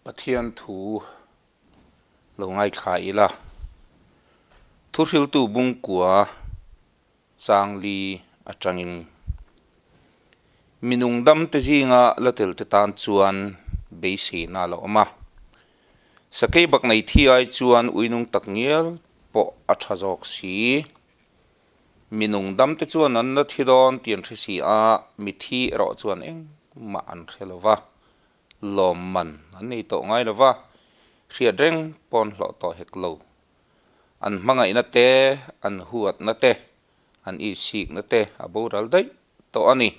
Pathian thu lo ngaithla ila. Thuhriltu bungkua changli atangin minung damte zinga la tel te tan chuan beiseina a la awm a. Sakei bak nei thi ai chuan uinung tak ngial pawh a tha zawk si. Minung damte chuan an la thi dawn tih an hre si a, mithi erawh chuan engmah an hre lo va. Lawmman an nei tawh ngai lo va, hriat reng pawn hlawh tawh hek lo. An hmangaihna te, an huatna te, an isikna te a boral daih tawh a ni.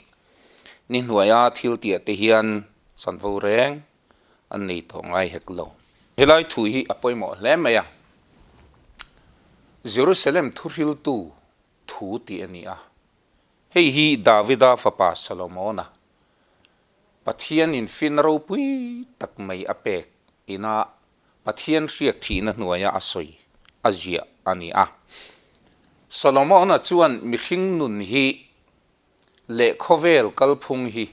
Ni hnuaia thil tiah te hian chanvo reng an nei tawh ngai hek lo. Helai thu hi a pawimawh hle mai a, Jerusalem thuhriltu thu tih a ni a, hei hi Davida fapa Solomona Pathianin finna ropui tak mai a pek ina Pathian hriak thihna hnuaia a sawi a ziah a ni a. Solomona chuan mihring nun hi leh khawvel kalphung hi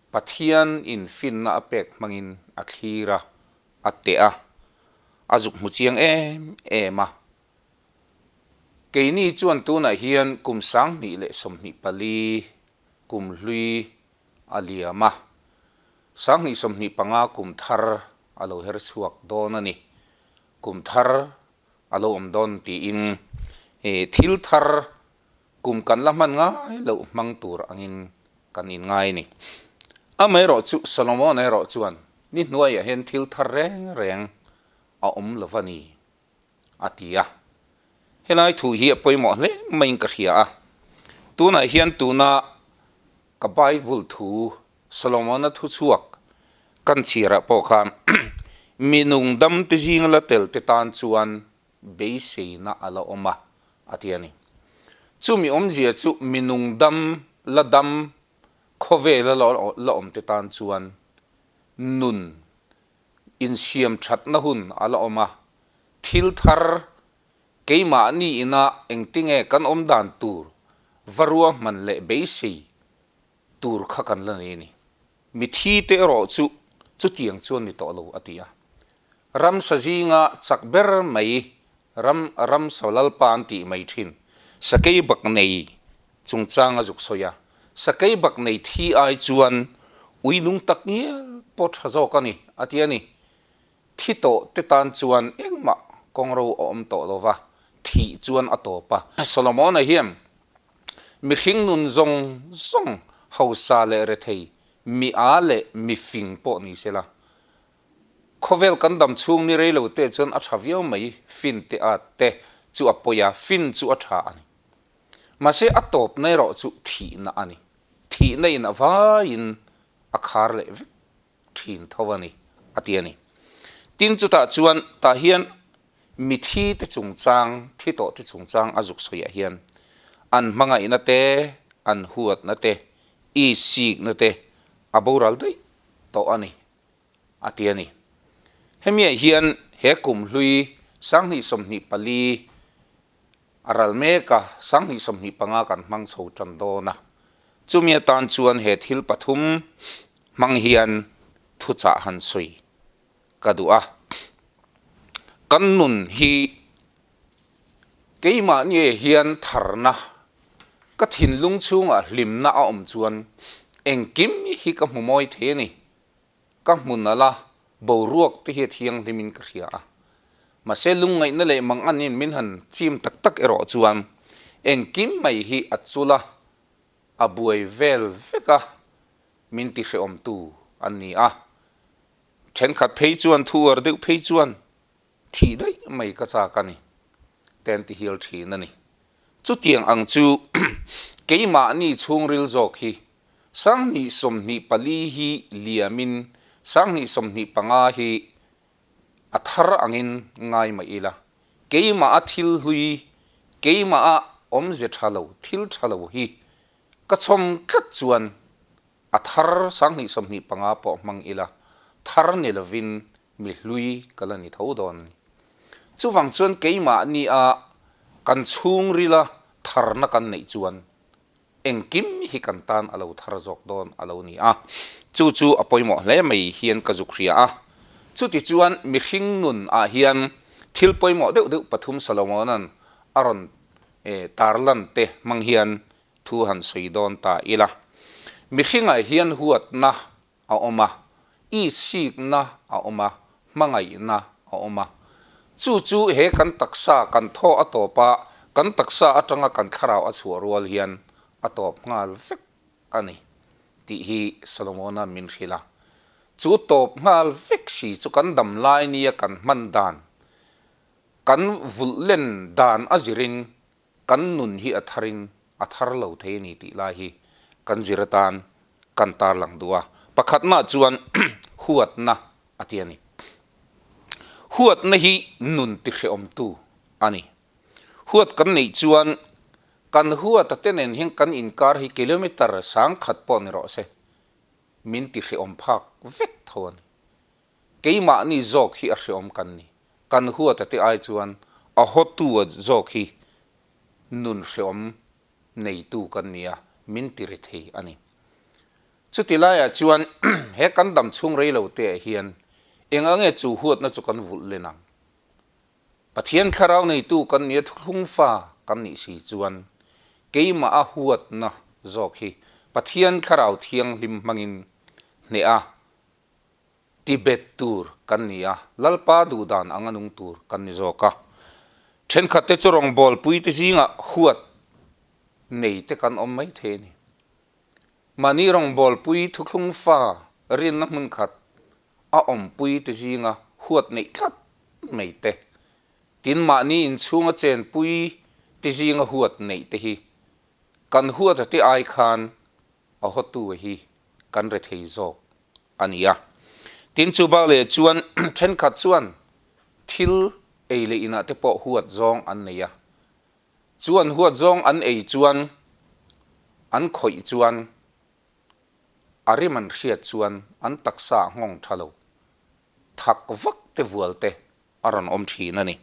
Pathianin finna a pek hmangin a thlir a, a teh a, a zuk hmu chiang em em a. Keini chuan tunah hian kum 2024 kum hlui a liam a, 2025 kum thar a lo her chhuak dawn a ni. Kum thar a lo awm dawn tiin thil thar kum kan la hman ngai loh hmang tur angin kan inngai a ni. Amaherawh chu Solomon erawh chuan ni hnuaiah hian thil thar reng reng a awm lo va ni. a ti a. Helai thu hi a pawimawh hle maiin ka hria a. Tunah hian tuna ka Bible thu Solomona thu chhuak kan chhiarah pawh khan mi nungdam te zinga la tel te tan chuan beiseina a la awm a, a ti a ni. Chumi awmzia chu mi nungdam la dam khawvela la awm te tan chuan nun Insiam thatna hun a la awm a, thil thar keimahni ina engtinge kan awm dan tur va ruahman leh beisei tur kha kan la nei a ni. Mithi te erawh chu chutiang chuan ni tawh lo a ti a. Ramsa zinga chak ber mai ram ramsa lalpa an tih mai thin sakei bak nei chungchang a zuk sawi a, sakei bak nei thi ai chuan ui nung tak ngial pawh tha zawk a ni, a ti a ni. Thi tawh te tan chuan engmah kawngro a awm tawh lo va, thih chuan a tawp a. Solomona hian mihring nun zawng zawng hausa leh rethei, mi a leh mi fing pawh ni sela, Khawvel kan dam chhung ni rei lo te chuan a tha viau mai, fin te a te chu a pawi a, fin chu a tha a ni. Mahse a tawpna erawh chu thihna a ni. Thihna in a vaiin a khar leh vek thin tho a ni, a ti a ni. Tin chutah chuan tah hian mithi te chungchang, thi tawh te chungchang a zuk sawiah hian an hmangaihna te, an huatna te, isikna te a boral daih tawh a ni. a ti a ni. Hemiah hian he kum hlui 2024 a ral mek a, 2025 kan hmang chho tan dawn a. Chumi atan chuan he thil pathum hmang hian thuchah han sawi ka duh a. Kan nun hi keimahni hian tharna, ka thinlung chhungah hlimna a awm chuan engkim hi ka hmu mawi thei a ni. Ka hmun a la, boruak te hi a thianghlim in ka hria a. Mahse lungngaihna leh mang anin min han chim tak tak erawh chuan engkim mai hi a chul a, a buai vel vek a, min ti hrehawmtu an ni a. Thenkhat phei chuan thu uar deuh phei chuan thih daih mai ka chak a ni, te an ti hial thin a ni. Chutiang ang chu keimahni chhungril zawk hi 2024 hi liamin 2025 hi a thar angin ngai mah ila, keimah a thil hlui, keimah a awmze tha lo, thil tha lo hi ka chhawm tlat chuan a thar 2025 pawh hmang ila, thar ni lovin mi hlui ka la ni tho dawn a ni. Chuvang chuan keimahni a kan chhungrila tharna kan neih chuan engkim hi kan tan a lo thar zawk dawn a lo ni a. Chu chu a pawimawh hle mai hian ka zuk hria a. Chutichuan mihring nun ah hian thil pawimawh deuh deuh pathum Solomona'n a rawn tarlan te hmang hian thu han sawi dawn ta ila. Mihringah hian huatna a awm a, isikna a awm a, hmangaihna a awm a. Chu chu he kan taksa kan thaw a tawp a, kan taksa atanga kan thlarau a chhuah rual hian a tawp nghal vek a ni tih hi Solomona min hrilh a. Chu tawp nghal vek si chu kan dam lai nia kan hman dan, kan vulh len dan a zirin Kan nun hi a tharin a thar lo thei a ni tih lai hi kan zir atan kan tarlang duh a. Pakhatna chuan huatna a ti a ni. Huatna hi nun tihrehawmtu a ni. Huat kan neih chuan kan huata te nen hian kan inkar hi kilometre sangkhat pawh ni rawh se, min tihrehawm phak vek tho a ni. Keimahni zawk hi a hreawm kan ni. Kan huata te ai chuan a hawtu zawk hi nun hreawm neitu kan ni a, min ti ri thei a ni. Chuti laiah chuan he kan dam chhung rei lo te ah hian eng ange chu huatna chu kan vulh len ang? Pathian thlarau neitu kan nia thuthlung fa kan nih si chuan keimah a huatna zawk hi Pathian thlarau thianghlim hmangin hneh a Ti bet tur kan ni a, Lalpa duh dan anga nung tur kan ni zawk a. Thenkhatte chu rawngbawlpui te zingah huat nei te kan awm mai thei a ni. Mahni rawngbawlpui thuthlung fa rinna hmun khat a awmpui te zinga huat neih tlat mai te, tin mahni inchhunga chenpui te zinga huat neih te hi kan huat a te ai khan a hawtu hi kan rethei zawk a ni a. Tin, chu bak leh chuan thenkhat chuan thil ei leh inah te pawh huat zawng an nei a. Chu an huat zawng an ei chuan, an khawih chuan, a rim an hriat chuan an taksa a nghawng tha lo, thak vak te vual te a rawn awm thin a ni.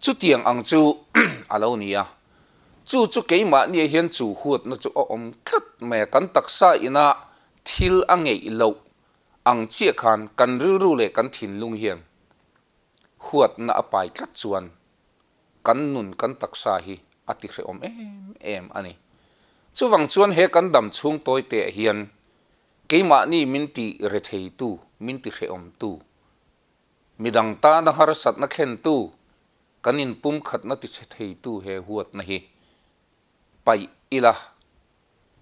Chutiang ang chu a lo ni a, chu chu keimahniah hian chu huatna chu a awm tlat mai a, kan taksa ina thil a ngeih loh ang chiah khan kan rilru leh kan thinlung hian huatna a pai tlat chuan kan nun kan taksa hi a ti hrehawm em em a ni. Chuvang chuan he kan dam chhung tawi teh hian keimahni min ti retheitu, min ti hrehawmtu Midang tana harsatna thlentu, kan inpumkhatna tichhe theitu he huatna hi paih ila,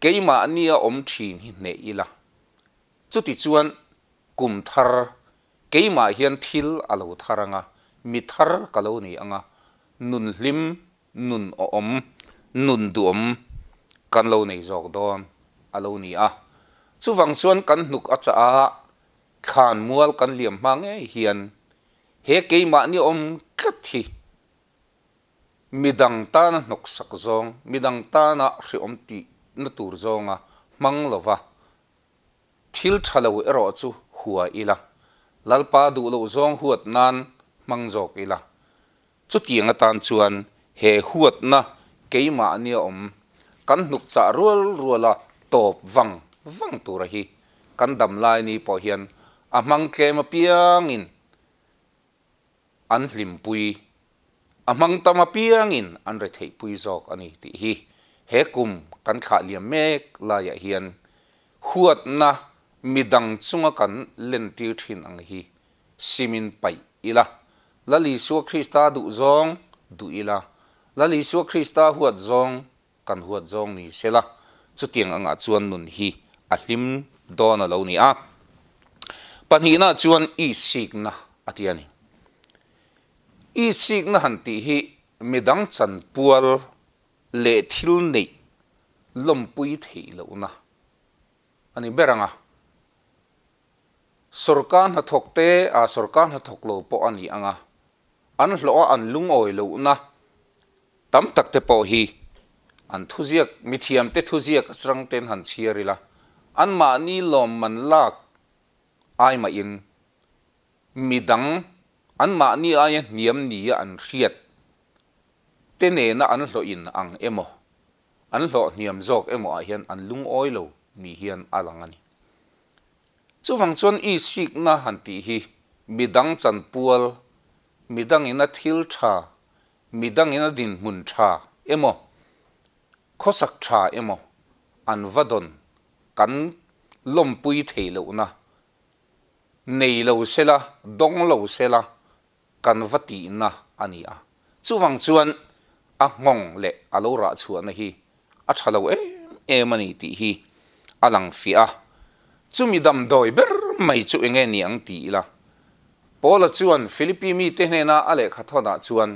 keimahnia awm thin hi hneh ila. Chutichuan, kum thar, keimah hian thil a lo thar anga, mi thar ka lo ni anga, nun hlim, nun awm, nun duhawm kan lo nei zawk dawn a lo ni a. Chuvang chuan kan hnuk a chah a, Thlan mual kan liam hma ngei hian he keimahni awm tlat hi midang tana hnawksak zawng, midang tana hreawm tihna tur zawnga hmang lova thil tha lo erawh chu hua ila, Lalpa duh loh zawng huat nan hmang zawk ila. Chutiang atan chuan he huatna keimahni a awm kan hnuk chah rual ruala tawp vang vang tura hi kan dam lai ni pawh hian a hmang tlem apiangin an hlimpui, a hmang tam apiangin an retheihpui zawk a ni tih hi he kum kan thlah liam mek laiah hian huatna midang chunga kan lentir thin ang hi simin paih ila, Lal Isua Krista duh zawng duh ila, Lal Isua Krista huat zawng kan huat zawng ni sela, chutiang angah chuan nun hi a hlim dawn a lo ni a. Pahnihna chuan isikna a ti a ni. Isikna han tih hi midang chanpual leh thil neih lawmpui theih lohna a ni ber ang a. Sorkar hnathawk te ah sorkar hnathawk lo pawh a ni ang a, an hlawh a an lungawi lohna tam tak te pawh hi an thuziak, mithiam te thuziak atang ten han chhiar ila, anmahni lawmman lak ai mahin midang anmahni aia hniam nia an hriat te nena an hlawhin ang emaw an hlawh hniam zawk emaw ah hian an lungawi lo ni hian a lang a ni. Chuvang chuan i sikna han tih hi. Midang chanpual, midangin a thil tha, midangin a dinhmun tha emaw, khawsak tha emaw an va dawn kan lawmpui theih lohna nei lo sela, dawng lo sela kan va tihna a ni a. Chuvang chuan a nghawng leh a lo rah chhuahna hi a tha lo em em a ni tih hi a lang fiah a. Chumi damdawi ber mai chu eng nge ni ang ti ila. Paula chuan Philippi mite hnena a lehkha thawnah chuan,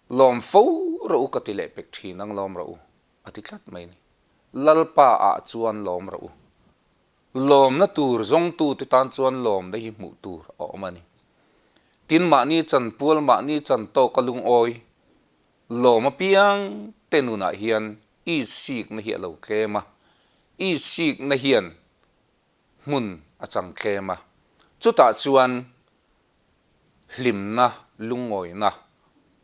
Lawm fo rawh u ka ti leh pek thin ang lawm rawh u, a ti tlat mai a ni. Lalpa ah chuan lawm rawh u. Lawmna tur zawngtute tan chuan lawmna hi hmuh tur a awm a ni. Tin, mahni chanpual, mahni chantawka lungawi lawm apiang te nunah hian isikna hi a lo tlem a, isikna hian hmun a chang tlem a, chutah chuan hlimna lungawina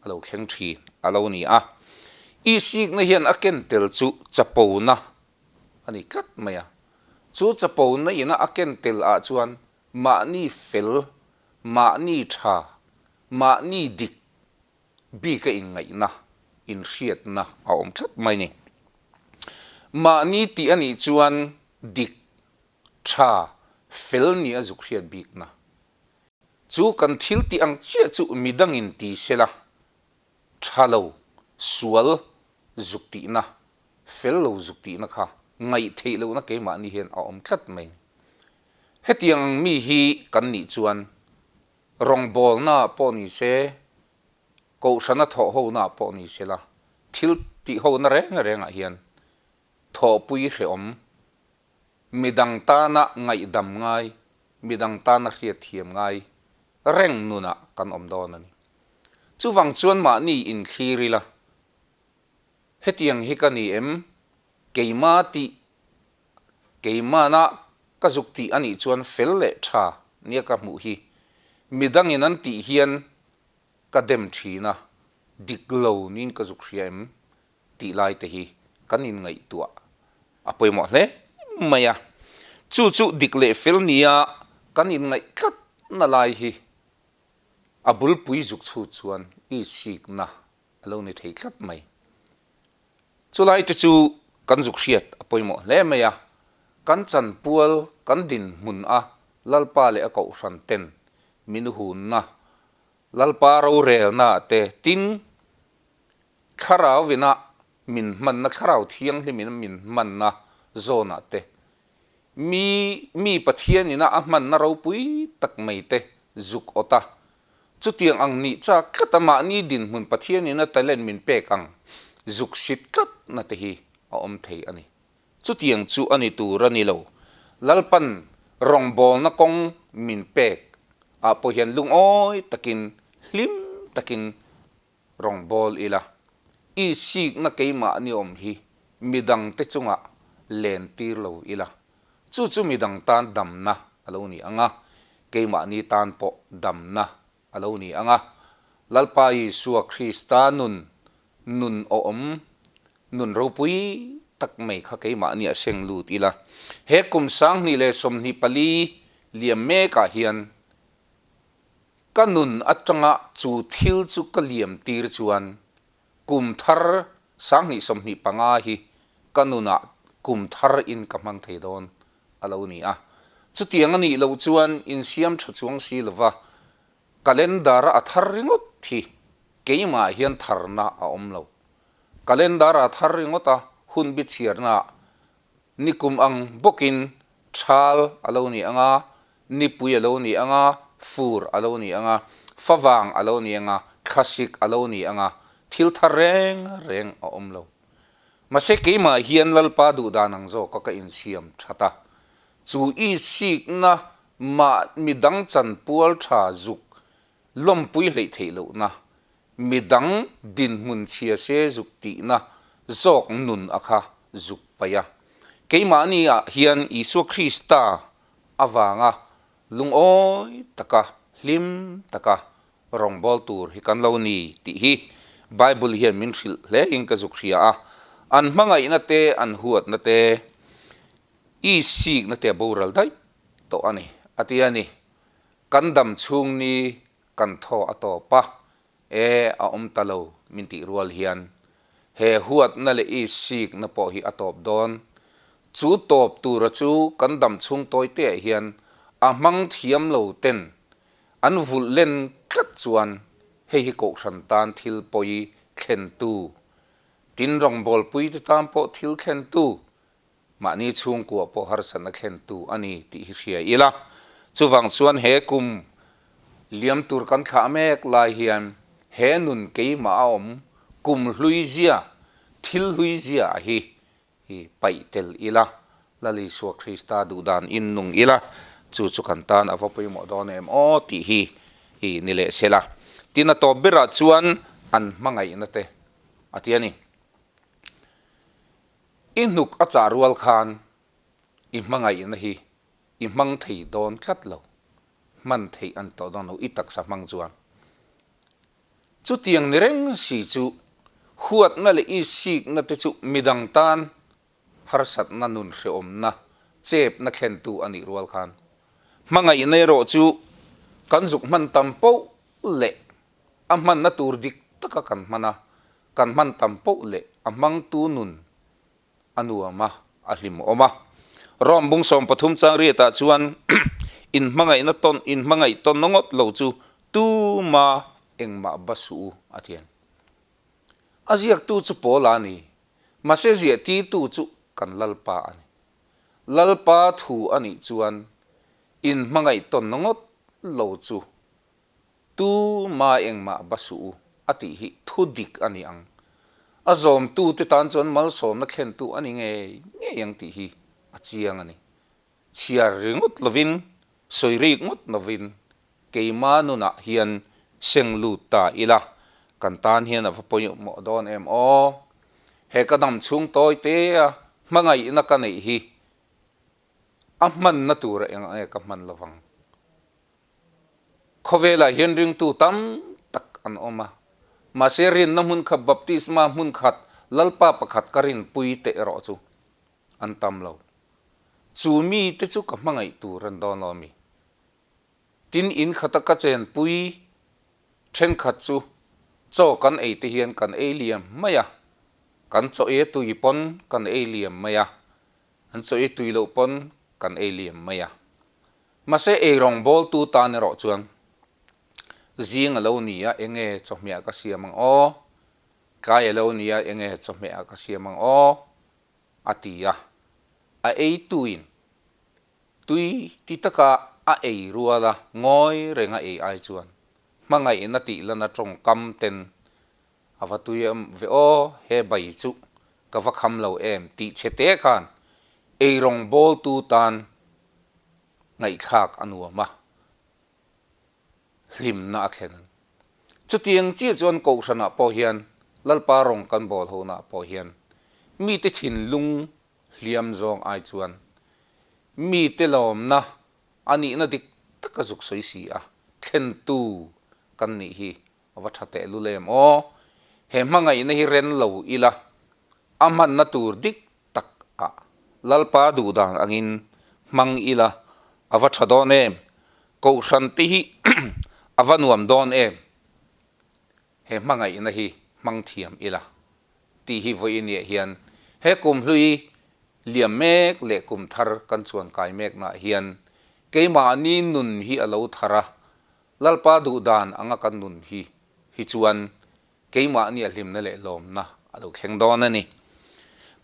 a lo thleng thin a lo ni a. Isikna hian a ken tel chu chapona a ni tlat mai a. Chu chapona ina a ken tel ah chuan mahni fel, mahni tha, mahni dik bika inngaihna, inhriatna a awm tlat mai ni. Mahni tih a nih chuan dik, tha, fel nia zuk hriat bikna. Chu kan thil tih ang chiah chu midangin ti sela, tha lo, sual zuk tihna, fel lo zuk tihna kha ngaih theih lohna keimahni hian a awm tlat mai. Hetiang ang mi hi kan nih chuan rawngbawlna pawh ni se, kohhrana thawh hona pawh ni sela, thil tih hona reng rengah hian thawhpui hrehawm Midang tana ngaihdam ngai, midang tana hriatthiam ngai reng nunah kan awm dawn a ni. Chuvang chuan mahni inthlir ila, hetiang hi ka ni em? Keima tih, keimana ka zuk tih a nih chuan fel leh tha nia ka hmuh hi midangin an tih hian ka dem thin a, dik lo niin ka zuk hria em? tih lai te hi kan inngaihtuah a pawimawh hle mai a. Chu chu dik leh fel nia kan inngaih tlatna lai hi a bulpui zuk chhut chuan isikna a lo ni thei tlat mai. Chulai te chu kan zuk hriat a pawimawh hle mai a, kan chanpual kan dinhmun a Lalpa leh a Kohhran ten min hunna Lalpa rorelna te tin Thlarau ina min hmanna, Thlarau Thianghlim ina min hmanna zawnah te, mi mi Pathian ina a hmanna ropui tak mai te zuk awt a, chutiang ang nih chak tlat a mahni dinhmun Pathian ina talent min pek ang zuk sit tlatna te hi a awm thei a ni. Chutiang chu a ni tur a ni lo. Lalpan rawngbawlna kawng min pek ah pawh hian lungawi takin, hlim takin Rawngbâwl ila, i sikna keimah ni awm hi midangte chungah lentîr lo ila, chu chu midang tân damna a lo ni ang a, keimahni tân pawh damna a lo ni ang a. Lalpa Isua Krista nun, nun awm, nun ropui tak mai kha keimahni a seng lût ila. He kum 2024 liam mêkah hian Ka nun atanga chu thil chu ka liam tir chuan kum thar 2025 hi ka nunah kum thar in ka hmang thei dawn a lo ni a. Chutiang a nih loh chuan insiam tha chuang si lova calendar-a a thar ringawt hi keimah hian tharna a awm lo. Calendar-a thar ringawt a hun bichhiarnaah Nikum ang bawkin thal a lo ni ang a, nipui a lo ni ang a, fur a lo ni ang a, favang a lo ni ang a, thlasik a lo ni ang a, thil thar reng reng a awm lo. Mahse keimah hian Lalpa duhdan ang zawka ka insiam that a, chu i sikna mah midang chanpual tha zuk lawmpui hleih theih lohna Midang dinhmun chhia se zuk tihna zawk nun a kha zuk paih a. Keimahni ah hian Isua Krista avanga lungawi taka hlim taka rawngbâwl tur hi kan lo ni tih hi Bible hian min hrilh hle in ka zuk hria a. An hmangaihna te, an huatna te, i sikna te a boral daih tawh a ni, a ti a ni. Kan dam chhung ni kan thaw a tawp a, e a awm ta lo min tih rual hian he huatna leh i sikna pawh hi a tawp dawn. Chu tawp tura chu kan dam chhung tawi teah hian a hmang thiam lo ten an vulh len tlat chuan hei hi kohhran tan thil pawi thlentu, tin rawngbawlpuite tan pawh thil thlentu Mahni chhungkua pawh harsatna thlentu a ni tih hi hria ila. Chuvang chuan he kum liam tur kan thlah mek lai hian he nun keimah a awm kum hlui zia, thil hlui zia a hi hi paih tel ila, Lal Isua Krista duhdan in nung ila, chu chu kan tan a va pawimawh dawn em aw tih hi hi ni leh sela. Tin a tawp berah chuan an hmangaihna te a ti a ni. I hnuk a chah rual khan i hmangaihna hi i hmang thei dawn tlat lo, hman theih an tawh dawn lo i taksa hmang chuan. Chutiang ni reng si chu huatna leh i sikna te chu midang tan harsatna nun hrehawmna chepna thlentu a nih rual khan hmangaihna erawh chu kan zuk hman tam poh leh a hmanna tur dik taka kan hman a, kan hman tam poh leh a hmangtu nun a nuam a, a hlimawm a. Rom bung 13 chang riatah chuan inhmangaihna tawn, inhmangaih tawnna ngawt lo chu tuma engmah ba suh u a ti a ni. A ziaktu chu Paula a ni, mahse ziahtirtu chu kan Lalpa a ni. Lalpa thu a nih chuan inhmangaih tawnna ngawt lo chu Tu ma engmah ba suh u a tih hi thu dik a ni ang. A zawmtute tan chuan malsawmna thlentu a ni ngei ngei ang tih hi a chiang a ni. Chhiar ringawt lovin, sawi rik ngawt lovin keima nunah hian seng lut ta ila kan tan hian a va pawimawh dawn em aw. He ka dam chhung tawi tea hmangaihna ka neih hi a hmanna tura eng ang nge ka hman lovang. Khawvelah hian ringtu tam tak an awm a, mahse rinna hmun khat baptisma hmun khat Lalpa pakhat ka rinpui te erawh chu an tam lo. Chu mite chu ka hmangaih tur an dawn lo a mi? Tin, in khata ka chenpui thenkhat chu chaw kan ei te hian kan ei liam mai a, kan chaw ei tui pawn kan ei liam mai a, an chaw ei tui loh pawn kan ei liam mai a. Mahse ei rawngbawltu tan erawh chuan zing a lo ni a, enge chawhmeh ka siam ang aw? Tlai a lo ni a, enge chawhmeh ka siam ang aw? a ti a. A eituin tui ti taka a ei ruala ngawi renga ei ai chuan hmangaihna tih lana tawngkam ten a va tui em ve aw, he bai chu ka va kham lo em tih chhe te khan ei rawngbawltu tan ngaihthlak a nuam a, hlimna a thlen. Chutiang chiah chuan Kohhranah pawh hian, Lalpa rawng kan bawl honaah pawh hian mite thinlung hliam zawng ai chuan mite lawmna a nihna dik taka zuk sawi si a, thlentu kan nih hi A va tha teh lul em aw. He hmangaihna hi ren lo ila, a hmanna tur dik tak ah Lalpa duhdan angin hmang ila a va tha dawn em. Kohhran te hi a va nuam dawn em. He hmangaihna hi hmang thiam ila tih hi vawiiniah hian he kum hlui liam mek leh kum thar kan chuan kai meknaah hian keimahni nun hi a lo thar a, Lalpa duh dan anga kan nun hi hi chuan keimahni a hlimna leh lawmna a lo thleng dawn a ni.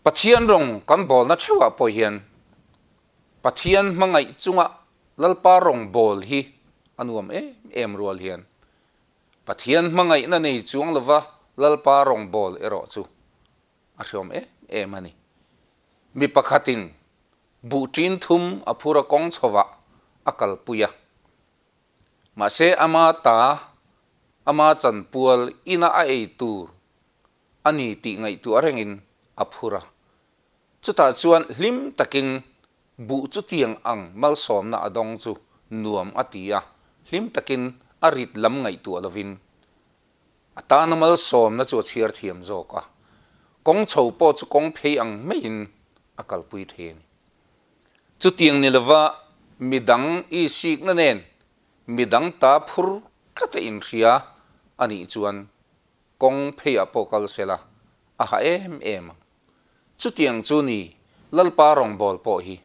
Pathian rawng kan bawlna theuhah pawh hian Pathian hmangaih chunga Lalpa rawng bawl hi a nuam em em rual hian Pathian hmangaihna nei chuang lova Lalpa rawng bawl erawh chu a hriawm em em a ni. Mi pakhatin buh ṭin thum a phur a kawng chhovah a kalpui a. Mahse ama ta, ama chanpual ina a ei tur a ni tih ngaihtuah rengin a phur a. Chutah chuan hlim takin buh chutiang ang malsawmna a dawng chu nuam a ti a, hlim takin a rit lam ngaihtuah lovin a tana malsawmna chu a chhiar thiam zawk a, kawng chho pawh chu kawng phei ang maiin a kalpui thei a ni. Chutiang ni lova midang i sikna nen, Midang ta phur tlat a inhria a nih chuan kawng pheiah pawh kal sela a ha em em ang. Chutiang chu ni Lalpa rawngbâwl pawh hi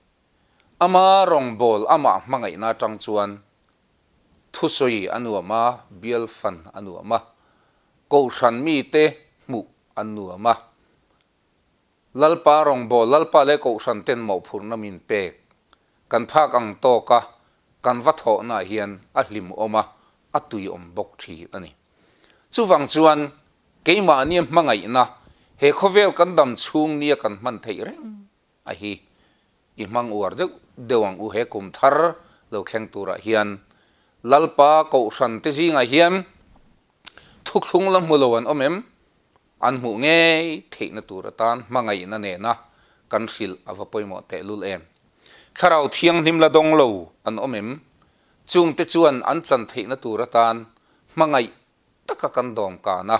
ama rawngbâwl amah hmangaihna atang chuan thusawi a nuam a, bial fan a nuam a, kohhran mite hmuh an nuam a. Lalpa rawngbâwl, Lalpa leh kohhran ten mawhphurhna min pek. Kan phak ang tawka kan va thawhnaah hian a hlimawm a, a tuiawm bawk thin a ni. Chuvang chuan keimahnia hmangaihna he khawvel kan dam chhung nia kan hman theih reng a hi i hmang uar deuh deuh ang u he kum thar lo thleng turah hian Lalpa kohhran te zingah hian thuthlung la hmu lo an awm em? An hmuh ngei theihna tur atan hmangaihna nena kan hrilh a va pawimawh tehlul em? Thlarau thianghlim la dawng lo an awm em? Chungte chuan an chan theihna tur atan hmangaih taka kan dawm kan a,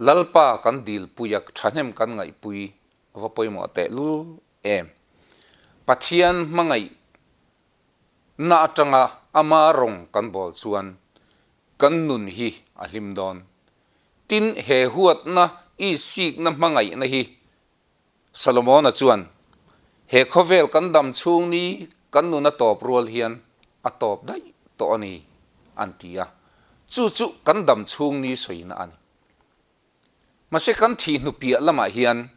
Lalpa kan dilpui a, thahnem kan ngaihpui a va pawimawh tehlul em? Pathian hmangaih na atanga ama rawng kan bawl chuan kan nun hi a hlim dawn. Tin, he huatna, isikna hmangaihna hi Solomona chuan, He khawvel kan dam chhung ni kan nun a tawp rual hian a tawp daih tawh a ni, an ti a. Chu chu kan dam chhung ni sawina a ni. Mahse kan thih hnu piah lamah hian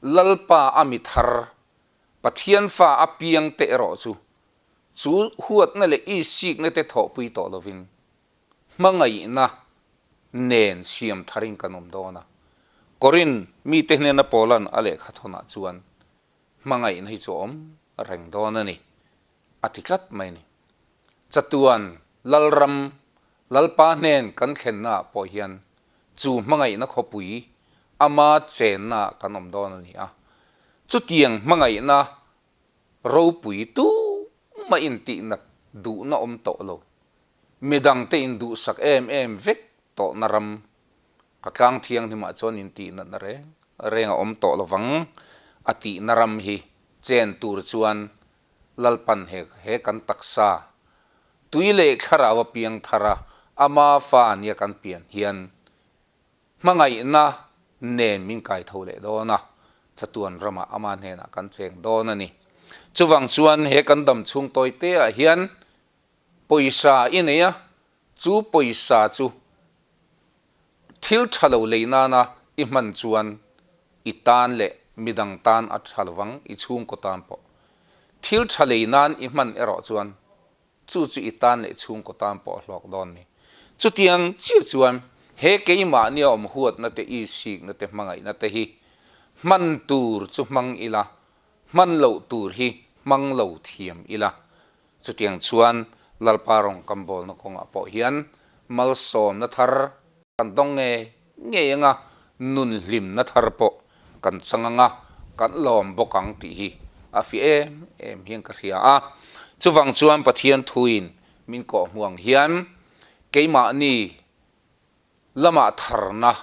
Lalpa a mi thar, Pathian fa a piang te erawh chu, chu huatna leh isikna te thawhpui tawh lovin hmangaihna nen siam tharin kan awm dawn a. Korin mite hnena Paula'n a lehkha thawnah chuan hmangaihna hi chu a awm reng dawn a ni, a ti tlat mai a ni. Chatuan Lalram, Lalpa hnen kan thlennaah pawh hian chu hmangaihna khawpui ama chennaah kan awm dawn a ni a. Chutiang hmangaihna ropui tumah intihnat duhna awm tawh lo. Midangte induhsak em em vek tawhna ram ka tlang thianghlimah chuan intihnatna reng reng a awm tawh lovang a tihna ram hi chen tur chuan Lalpan he he kan taksa tui leh thlarau a piang thar a, ama fa nia kan pian hian hmangaihna nen min kai tho leh dawn a, chatuan ramah ama hnenah kan cheng dawn a ni. Chuvang chuan he kan dam chhung tawi te ah hian Pawisa i nei a, chu pawisa chu thil tha lo lei nana i hman chuan i tan leh midang tan a tha lovang, i chhungkaw tan pawh. Thil tha lei nan i hman erawh chuan chu chu i tan leh chhungkaw tan pawh a hlawk dawn ni. Chutiang chiah chuan he keimahnia awm huatna te, isikna te, hmangaihna te hi hman tur chu hmang ila, hman loh tur hi hmang lo thiam ila. Chutiang chuan Lalpa rawng kam bawlna kawngah pawh hian malsawmna thar kan dawng ngei ngei anga, nun hlimna thar pawh kan chang anga, kan lawm bawk ang tih hi a fiah em em hian ka hria a. Chuvang chuan Pathian thuin min kawhhmuh ang hian keimahni Lamah tharna,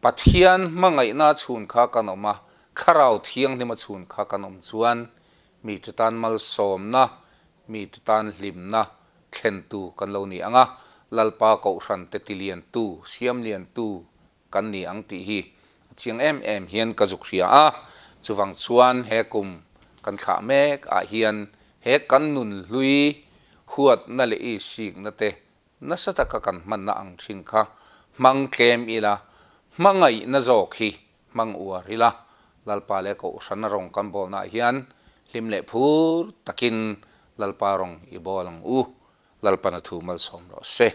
Pathian hmangaihna chhun kha kan awm a, Thlarau Thianghlima chhun kha kan awm chuan mite tan malsawmna, mite tan hlimna thlentu kan lo ni ang a, Lalpa Kohhrante tiliantu, siamliantu kan ni ang tih hi a chiang em em hian ka zuk hria a. Chuvang chuan he kum kan thlah mek ah hian he kan nun hlui huatna leh isikna te Nasa taka kan hmanna ang thin kha hmang tlem ila, hmangaihna zawk hi hmang uar ila, Lalpa leh Kohhrana rawng kan bawlnaah hian hlim leh phur takin Lalpa rawng i bawl ang u. Lalpana thu malsawm rawh se.